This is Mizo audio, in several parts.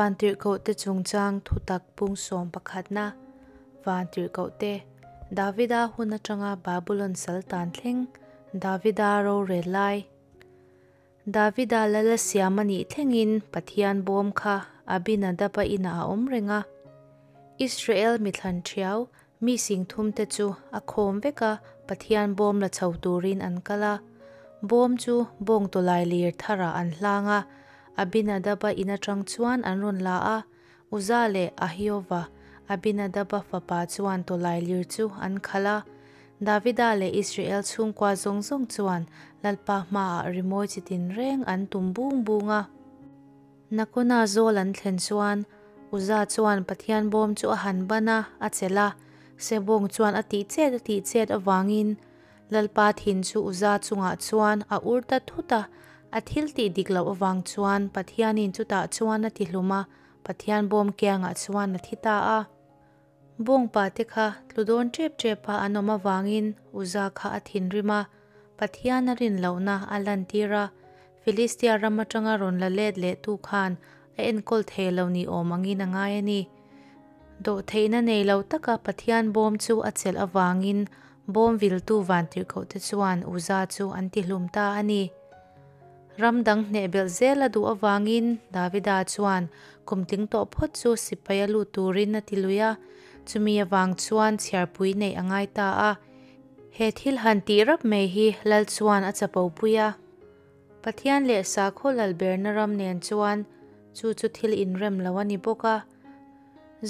Vantirhkohte chungchang thutak pung sawm pakhatna, Vantirhkohte, Davida hun atanga Babulon sal tan thleng, Davida rorel lai. Davida lal a siam a nih thlengin Pathian bawm kha Abinadaba inah a awm reng a. Israel mithlan thiau, mi sing thumte chu a khawm vek a, Pathian bawm la chho turin an kal a. Bawm chu bawng tawlailir tharah an hlang a, Abinadaba in atang chuan an rawn la a, Uza leh Ahiova, Abinadaba fapa chuan tawlailir chu an khalh a. Davida leh Israel chhungkua zawng zawng chuan Lalpa hmaah rimawi chi tinreng an tum bung bung a. Nakona zawl an thlen chuan Uza chuan Pathian bawm chu a han ban a, a chelh a, Sebawng chuan a tih chet a tih chet avangin Lalpa thin chu Uza chungah chuan a ur ta thut a, a thil tih dik loh avang chuan Pathianin chutah chuan a ti hlum a, Pathian bawm kiangah chuan a thi ta a. Bawngpa te kha tlu dawn tep tep a an awm avangin Uza kha a thinrim a, Pathian a rin lohna a lantir a, Filistia ram atanga rawn la let leh tu khan a enkawl thei lo ni awm angin a ngai a ni. Dawhtheihna nei lo taka Pathian bawm chu a chelh avangin Bawm viltu vantirhkohte chuan Uza chu an tihlum ta a ni. Ram dang hneh belh zel a duh avangin Davida chuan kum tling tawh phawt chu sipai a lut turin a ti lui a, chumi avang chuan chhiarpui neih a ngai ta a. He thil han tih rap mai hi Lal chuan a chapo pui a. Pathian leh sakhaw lalberna ram nen chuan chu chu thil inrem lo a ni bawk a.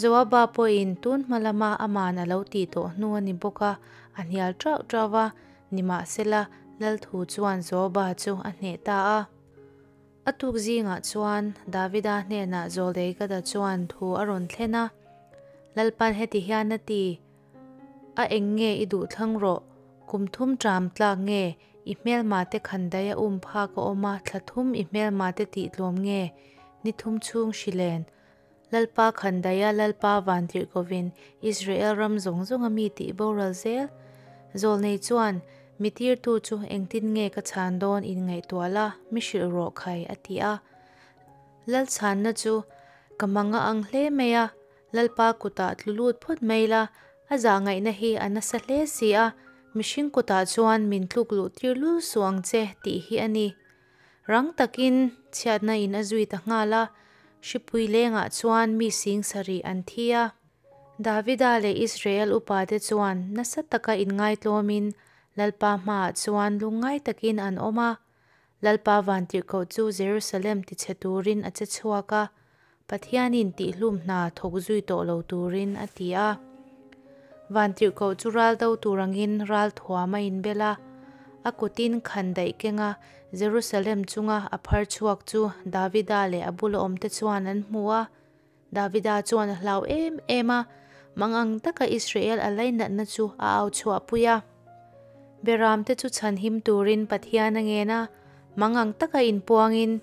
Joaba pawhin tun hma lama aman a lo tih tawh hnu a ni bawk a, a hnial ṭauh ṭauh va, nimahsela Lalthu chuan Joaba chu a hneh ta a. A tuk zingah chuan Davida hnenah Zawldeigada chuan thu a rawn thlen a, Lalpan heti hian a ti, A eng nge i duh thlang rawh, kum thum ṭam tlak nge i hmelmate khandai a um phak a awm a, thla thum i hmelmate tih tlawm nge ni thum chhung hrilen Lalpa khandaia Lalpa vantirhkovin Israel ram zawng zawnga mi tih boral zel. Zawlnei chuan, Mi tirtu chu engtin nge ka chhan dawn inngaihtuah la, mi hrilh rawh khai, a ti a. Lal chhanna chu, Ka manga ang hle mai a, Lalpa kutah tlu lut phawt mai la, a zahngaihna hi a nasa hle si a, mihring kutah chuan min tluk luh tir lul suh ang che, tih hi a ni. Rang takin chhiatna in a zui ta nghal a, hripui lengah chuan mi sing sarih an thi a. Davida leh Israel upate chuan nasa taka inngaitlawmin Lalpa hmaah chuan lungngai takin an awm a. Lalpa vantirhkoh chu Jerusalem tichhe turin a che chhuak a, Pathianin tihhlum hna thawk zui tawh lo turin a ti a. Vantirhkoh chu ral do tur angin ral thuam a inbel a, a kutin khan daih keng a, Jerusalem chunga a phar chhuak chu Davida leh a bula awmte chuan an hmu a. Davida chuan a hlau em em a, mangang taka Israel a lainatna chu a au chhuahpui a. Beramte chu chhanhim turin Pathian a ngen a, mangang taka inpuangin,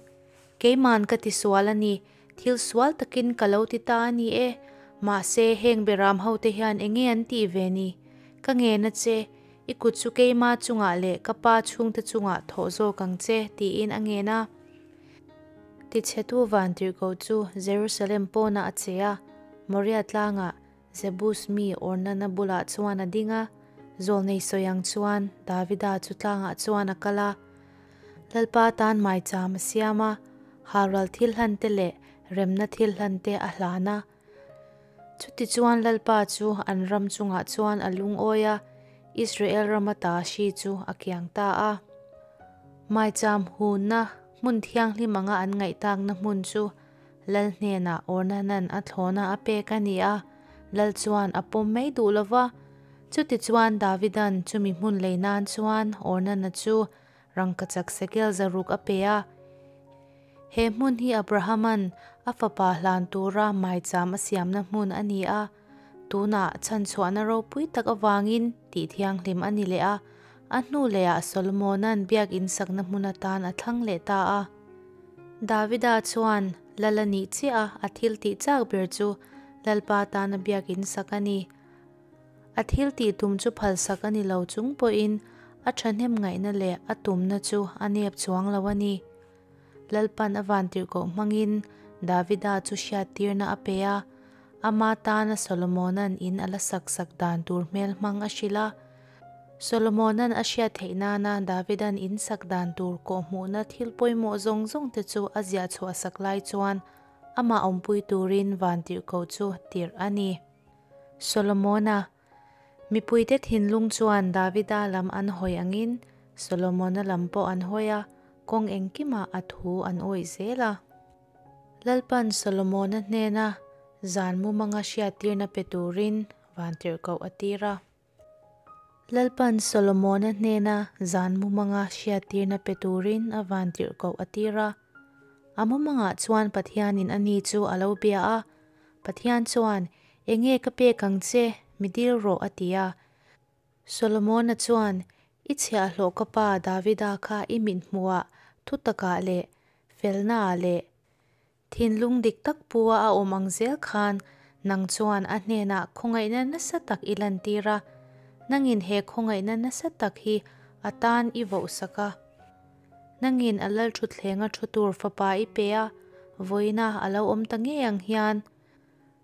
Keiman ka ti sual a ni, thil sual takin ka lo ti ta a ni e. Mahse, heng beram hote hian enge an tih ve ni? Ka ngen a che, i kut chu keima chungah leh ka pa chhungte chungah thawh zawk ang che, tiin a ngen a. Tichhetu vantirhkoh chu Jerusalem pawnah a che a, Moria tlangah Jebus mi Ornana bulah chuan a ding a, zawlnei sawi ang chuan Davida chu tlangah chuan a kal a. Lalpa tan maicham a siam a, halral thil hlan te leh remna thil hlan te a hlan a. Chutichuan Lalpa chu an ram chungah chuan a lungawi a, Israel rama ta hri chu a kiang ta a. Maicham hunna hmun thianghlim anga an ngaihtakna hmun chu Lal hnenah Ornanan a thlawna a pek a ni a, Lal chuan a pawm mai duh lo va. Chutichuan Davidan chumi hmun lei nan chuan Ornana chu rangkachak sekel zaruk a pe a. He hmun hi Abrahaman a fapa hlan tura maicham a siamna hmun a ni a, tunah chhanchhuahna ropui tak avangin tih thianghlim a ni leh a, a hnu lehah Solomonan biak in sakna hmun atan a thlang leh ta a. Davida chuan Lal a nih chiah a, a thil tih chak ber chu Lalpa tana biakin sak a ni. A thil tih tum chu phalsak a ni lo chung pawhin a thahnem ngaihna leh a tumna chu a nep chuang lo a ni. Lalpan a vantirhkoh hmangin Davida chu hriattirna a pe a, ama tana Solomona'n in a la sak sak dan tur hmelhmang a hrilh a. Solomona'n a hriat theih nana Davida'n in sak dan tur kawhhmuhna thil pawimawh zawng zawng te chu a ziah chhuah sak lai chuan amah awmpui turin vantirhkoh chu tirh a ni. Solomona mipuite thinlung chuan Davida lam an hawi angin Solomona lam pawh an hawi a, kawng engkimah a thu an awih zel a. Lalpan Solomona hnena zan mumanga hriattirna pe turin vantirhkoh a tir a. Lalpan Solomona hnena zan mumanga hriattirna pe turin a vantirhkoh a tir a. A mumangah chuan Pathianin a ni chu a lo bia a. Pathian chuan, Enge ka pek ang che, mi dil rawh a ti a. Solomona chuan, I chhiahhlawh ka pa Davida kha i mithmuhah thutakah leh felnaah leh Thinlung dik tak pua a awm ang zel khan nang chuan a hnenah khawngaihna nasa tak i lantir a, nangin he khawngaihna nasa tak hi a tan i vohsak a. Nangin a lalthuthlenga thu tur fapa i pe a, vawiina a lo awm ta ngei ang hian.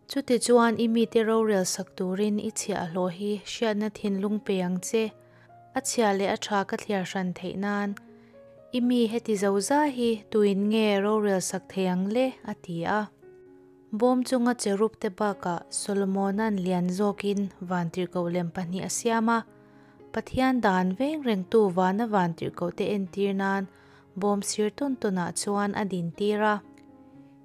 Chutichuan i mite rorel sak turin i chhiahhlawh hi hriatna thinlung pe ang che. A chhia leh a tha ka thliar hran theih nan. I mi heti zoza hi tuin nge rorel sak thei ang le? a ti a. Bawm chunga cherub te bakah Solomona'n lian zawkin vantirhkoh lem pahnih a siam a. Pathian dan veng rengtu vana vantirhkoh te entir nan bawm sir tawn tawnah chuan a dintir a.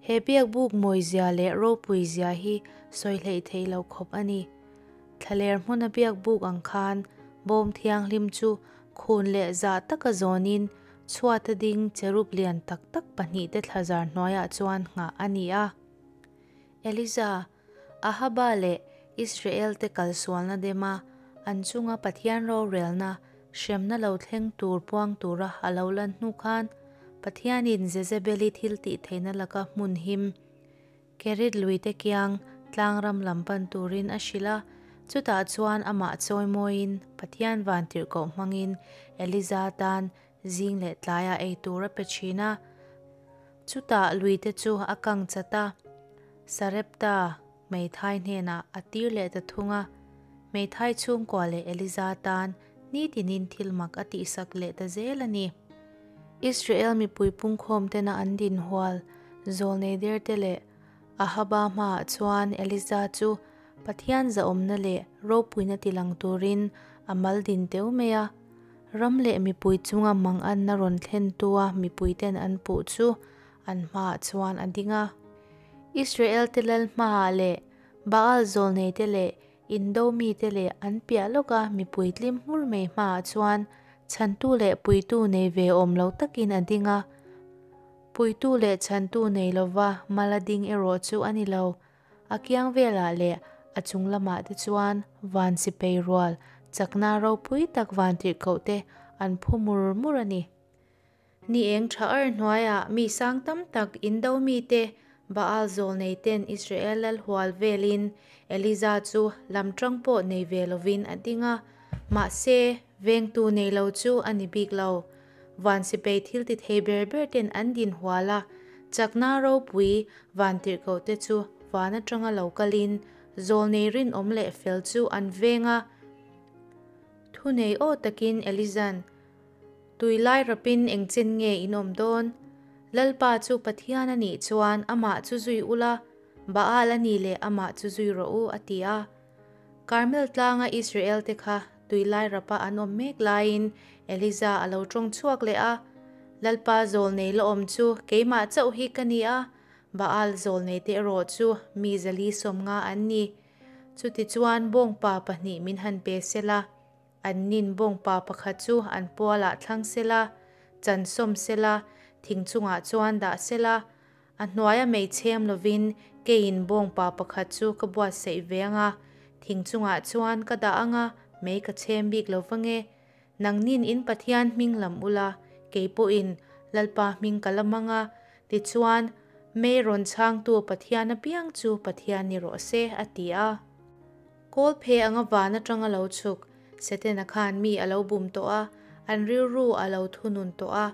He biakbuk mawizia leh ropuizia hi sawi hleih theih loh khawp a ni. Thlaler hmuna biakbuk ang khan bawm thianghlim chu khun leh zah taka zawnin chhuata ding cherub lian tak tak pahnihte thlazar hnuaiah chuan nghah a ni a. Eliza, Ahaba leh Israelte kalsualna dema an chunga Pathian rorelna hremna lo thleng tur puang tura a lo lan hnu khan Pathianin Jezebeli thil tih theihna laka hmun him Kerit luite kiang tlangram lam pan turin a hrilh a, chutah chuan amah chawimawiin Pathian vantirhkoh hmangin Eliza tan zing leh tlaiah ei tur a pe thin a. Chutah luite chu a kang chat a, Sarepta hmeithai hnenah a tir leh ta thung a. Hmeithai chhungkua leh Eliza tan nitinin thil mak a tihsak leh ta zel a ni. Israel mipui pungkhawm tena an dinhual zawlnei derte leh Ahaba hmaah chuan Eliza chu Pathian zahawmna leh ropuina tilang turin a mal din teu mai a. Ram leh mipui chunga manganna rawn thlentua mipuiten an puh chu an hmaah chuan a ding a. Israel-te lal hmaah leh Baal zawlneite leh Indo mite leh an piah lawka mipui tlim hmur mai hmaah chuan chhantu leh puitu nei ve awm lo takin a ding a. Puitu leh chhantu nei lova mal a ding erawh chu a ni lo. A kiang velah leh a chung lamah te chuan van sipei rual chakna ropui tak vantirhkoh te an phu mur mur a ni. Ni eng tha ar hnuaiah mi sang tam tak indo mite Baal zawl nei ten Israel lal hual velin Eliza chu lam tang pawh nei ve lovin a ding a, mahse vengtu nei lo chu a ni bik lo. Van sipei thil ti thei ber ber ten an din hual a, chakna ropui vantirhkoh te chu van atanga lo kalin zawlnei rinawm leh fel chu an veng a. Thunei aw takin Eliza'n Tui lai rapin engchen nge in awm dawn? Lalpa chu Pathian a nih chuan amah chu zui ula, Baal a nih leh amah chu zui rawh u, a ti a. Karmel tlanga Israel-te kha tui lai rapa an awm mek laiin Eliza a lo tawng chhuak leh a, Lalpa zawlnei la awm chu keimah chauh hi ka ni a, Baal zawlneite erawh chu mi zali 50 an ni. Chutichuan bawngpa pahnih min han pe sela. An nin bawngpa pakhat chu an pualah thlang sela, chan sawm sela, thing chungah chuan dah sela. A hnuaia mei chhem lovin keiin bawngpa pakhat chu ka buatsaih ve ang a, thing chungah chuan ka dah ang a, mei ka chhem bik lo vang e. Nangnin in Pathian hming lam ula, kei pawhin Lalpa hming ka lam ang a, tichuan mei rawn chhangtu Pathian apiang chu Pathian ni rawh se, a ti a. Kawl phe anga van atanga lo chhuk, Setana khan mi a lo bum tawh a, an rilru a lo thunun tawh a.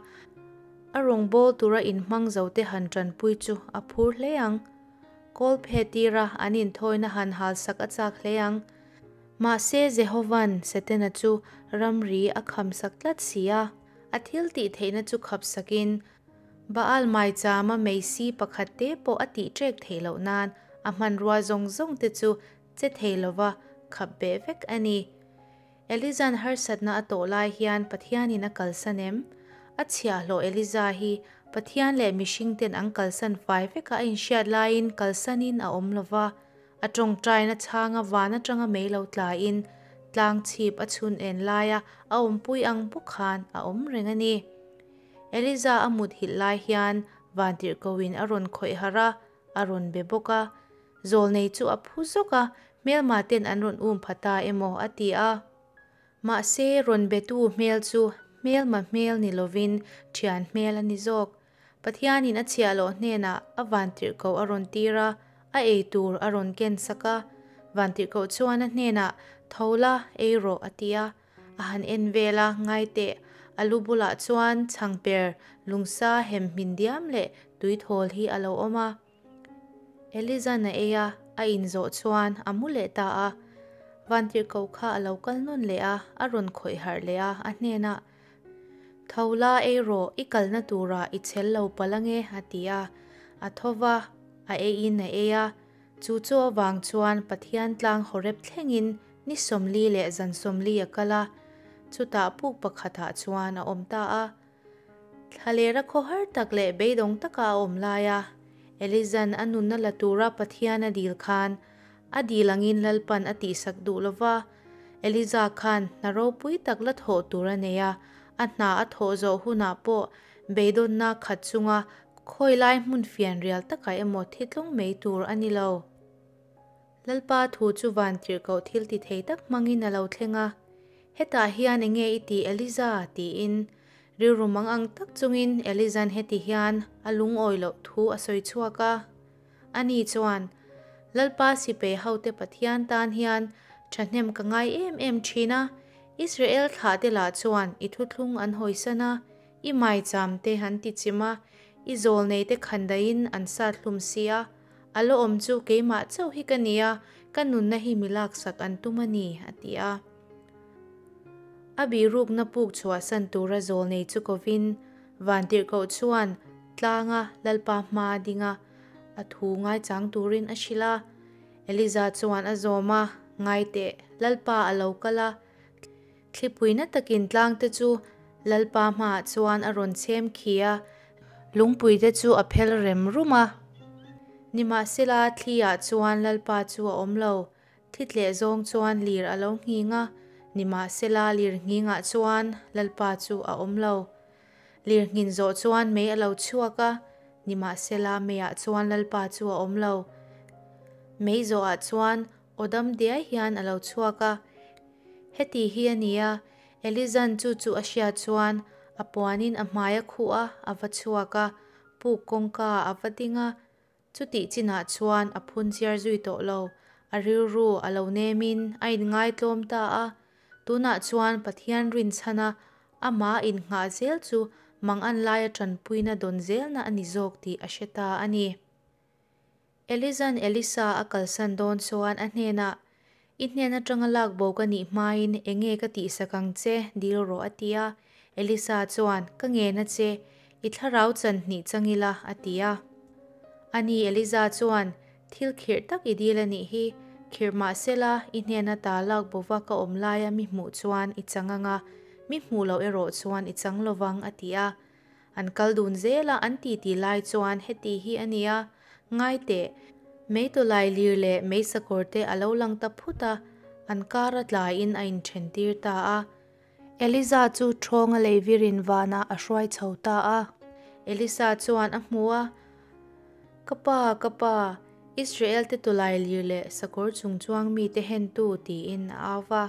A rawngbâwl tura inhmang zote han ṭanpui chu a phur hle ang. Kawl phe tira an inthawina han halsak a châk hle ang. Mahse, Jehova'n Setana chu ramri a khamsak tlat si a. A thiltihtheihna chu khapsakin, Baal maichâma meisi pakhat tê pawh a tih ṭêk theih loh nân a hmanrua zawng zawngte chu che thei lova khap beh vek a ni. Eliza'n harsatna a tawh lai hian Pathianin a kalsan em? A chhiahhlawh Eliza hi Pathian leh mihringten an kalsan fai veka a inhriat laiin kalsanin a awm lo va, a tawngtaina chhanga van atanga mei lo tlain tlang chhip a chhun en laia a awmpui ang bawk khan a awm reng a ni. Eliza a muthilh lai hian vantirhkohin a rawn khawih harh a, a rawn be bawk a. Zawlnei chu a phu zawk a, hmelma ten an rawn um pha ta emaw a ti a. Mahse, rawn betu hmel chu hmelma hmel ni lovin thian hmel a ni zawk. Pathianin a chhiahhlawh hnenah a vantirhkoh a rawn tir a, a ei tur a rawn ken sak a. Vantirhkoh chuan a hnenah, Tho la, ei rawh, a ti a. A han en vel a, ngai teh, a lu bulah chuan chhangper, lungsa hem hmin diam leh tuithawl hi a lo awm a. Eliza'n a ei a, a inzawh chuan a mu leh ta a. Vantirhkoh kha a lo kal nawn leh a, a rawn khawih harh leh a, a hnenah, Tho la, ei rawh, i kalna turah i chhel lo palh ange, a ti a. A tho va, a eiin a ei a. Chu chu avang chuan Pathian tlang Horeb thlengin ni 40 leh zan 40 a kal a, chutah puk pakhatah chuan a awm ta a. Thlalera khawhar tak leh beidawng taka a awm laia Eliza'n a nunna la tura Pathian a dil khan, a dil angin Lalpan a tihsak duh lo va. Eliza khan hna ropui tak la thawh tur a nei a, a hna a thawh zawh hunah pawh beidawnna khat chunga khawi lai hmun fianrial takah emaw thi tlawng mai tur a ni lo. Lalpa thu chu vantirhkoh thil ti thei tak hmangin a lo thleng a, Hetah hian enge i tih Eliza? tiin rilru mang ang tak chungin Eliza'n heti hian a lungawi loh thu a sawi chhuak a. Ani chuan, Lalpa sipei hote Pathian tan hian thahnem ka ngai em em thin a, Israel thlahte lah chuan i thuthlung an hawisan a, i maicham te an ti chim a, i zawlneite khandaiin an sat hlum si a, A la awm chu keimah chauh hi ka ni a, ka nunna hi mi laksak an tum a ni, a ti a. A bihrukna puk chhuahsan tura zawlnei chu kovin, Vantirhkoh chuan tlanga Lalpa hma a ding a, a thu ngaichang turin a hrilh a. Eliza chuan a zawm a, Ngai teh, Lalpa a lo kal a, Thlipuina takin tlangte chu Lalpa hmaah chuan a rawn chhem khi a, lungpuite chu a phel rem rum a. Nimahsela, thliah chuan Lalpa chu a awm lo, thli tleh zawng chuan lir a lo nghing a, nimahsela lir nghingah chuan Lalpa chu a awm lo. Lir nghin zawh chuan mei a lo chhuak a, nimahsela meiah chuan Lalpa chu a awm lo. Mei zawhah chuan Aw dam diai hian a lo chhuak a, Heti hi a nia, Eliza'n chu chu a hriat chuan a puanin a hmai a khuh a, a va chhuak a, puk kawngka a va ding a, chutih chinah chuan a phun chiar zui tawh lo, a rilru a lo nemin a inngaitlawm ta a, tunah chuan Pathian rinchhana amah innghah zel chu mangan laia tanpuina dawn zelna a ni zawk tih a hre ta a ni. Eliza'n Elisa a kalsan dawn chuan a hnenah, I hnen atanga lak bo ka nih hmain enge ka tihsak ang che, dil rawh a ti a. Elisa chuan, Ka ngen a che, i thlarau chan hnih chang ila, a ti a. Ani Eliza chuan, Thil khirh tak i dil a nih hi, khirh mah sela, i hnen ata lak bova ka awm laia mi hmuh chuan i chang ang a, mi hmuh loh erawh chuan i chang lovang, a ti a. An kal dun zel a, an titi lai chuan heti hi a nia, ngai teh, Meitawlai lir leh meisakawr te a lo lang ta phut a, an kar a tlaiin a inthen tir ta a. Eliza chu ṭhawnga lei virin vanah a hruai chho ta a. Elisa chuan a hmu a, Ka pa, ka pa, Israel te tawlai lir leh sakawr chungchuang mite hentu, tiin a au va.